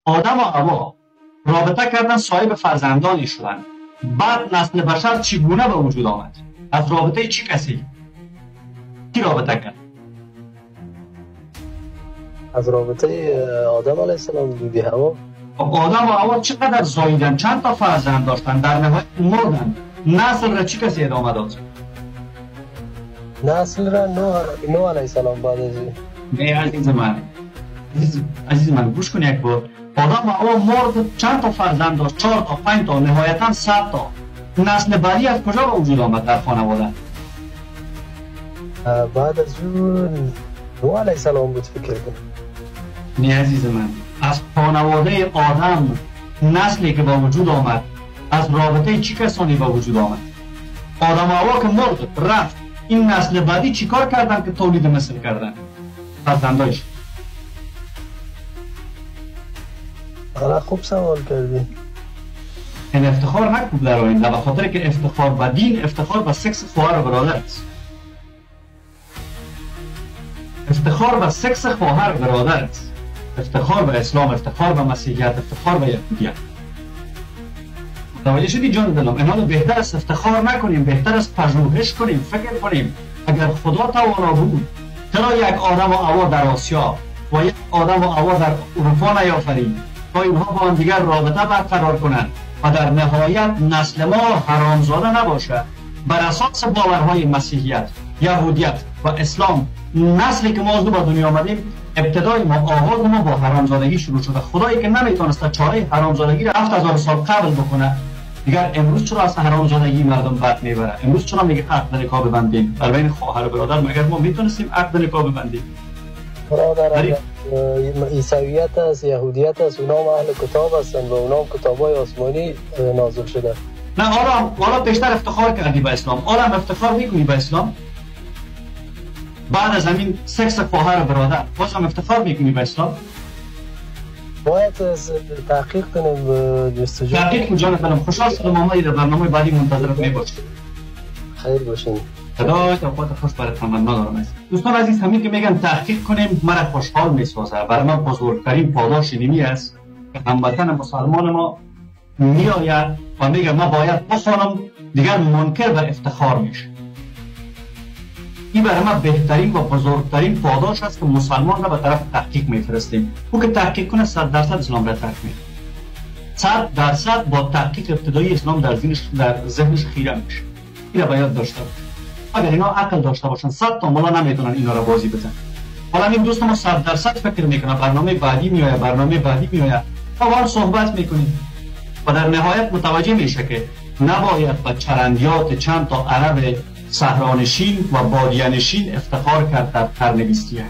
آدم و حوا رابطه کردن، صاحب فرزندانی شدن. بعد نسل بشر چگونه به وجود آمد؟ از رابطه چی کسی؟ کی رابطه کرد؟ از رابطه آدم علیه السلام بی حوا. آدم و حوا چقدر زاییدن، چند تا فرزند داشتن، در نهایت مردن. نسل را چی کسی ادامه داد؟ نسل را نوح علیه السلام بعد از نه عزیز من، عزیز من گوش کن یک بار. آدم و حوا مرد، چند تا فرزند داشت؟ 4 تا، 5 تا، نهایتا 100 تا. نسل بعدی از کجا به وجود آمد در خانواده؟ بعد از اون نوح علیه السلام بود فکر کنم. نه عزیز من، از خانواده آدم نسلی که با وجود آمد از رابطه چی کسانی با وجود آمد؟ آدم و حوا که مرد رفت، این نسل بعدی چیکار کردن که تولید مثل کردن؟ فرزندایش. حالا خوب سوال کردی. این افتخار نکن در آینده، به خاطر که افتخار به دین، افتخار به سکس خواهر و برادر است. افتخار به سکس خواهر و برادر است. افتخار به اسلام، افتخار به مسیحیت، افتخار به یهودیت. متوجه شدی جان دلم؟ اینا بهتر است افتخار نکنیم، بهتر است پژوهش کنیم، فکر کنیم. اگر خدا توانا بود چرا یک آدم و حوا در آسیا و یک آدم و حوا در اروپا نیافرید تا اینها با هم دیگر رابطه برقرار کنند و در نهایت نسل ما حرامزاده نباشد؟ بر اساس باورهای مسیحیت، یهودیت و اسلام نسلی که ما از به دنیا آمدیم، ابتدای ما، آغاز ما با حرامزادگی شروع شده. خدایی که نمیتونسته چاره حرامزادگی را 7000 سال قبل بکنه، دیگر امروز چرا از حرامزادگی مردم بد میبره؟ امروز چرا میگه عقد نکاح ببندیم در بین خواهر و برادر؟ مگر ما میتونستیم عقد نکاح ببندیم؟ برادر عیسویت است، یهودیت است، اونا هم اهل کتاب هستند و اونا هم کتابای آسمانی نازل شده. نه حالا بیشتر افتخار کردی به اسلام، حالا افتخار میکنی به اسلام؟ بعد از همین سکس خواهر و برادر باز هم افتخار میکنی به اسلام؟ باید تحقیق کنیم، جستجو تحقیق کن جان دلم. خوشحال شدم آمدی در برنامه بعدی منتظرت میباشم. خیر باشین. خدا اوقات خوش برات تمنا دارم. عزیز دوستان عزیز، همین که میگن تحقیق کنیم مرا خوشحال میسازه. برای من بزرگترین پاداش نیمی است که هموطن مسلمان ما میآید و میگه ما باید بخوانم، دیگر منکر و افتخار میشه. این برای ما بهترین و بزرگترین پاداش است که مسلمان را به طرف تحقیق میفرستیم. او که تحقیق کنه 100% اسلام را ترک میکنه. 100% با تحقیق ابتدایی اسلام در ذهنش خیره میشه. این را باید داشته باشه. اگر اینا عقل داشته باشن 100 تا ملا نمیتونن اینا را بازی بزنن. حالا این دوست ما 100% فکر میکنه برنامه بعدی میآید، برنامه بعدی میآید، با هم صحبت میکنیم و در نهایت متوجه میشه که نباید با چرندیات چند تا عرب صحرانشین و بادیه‌نشین افتخار کرد در قرن 21.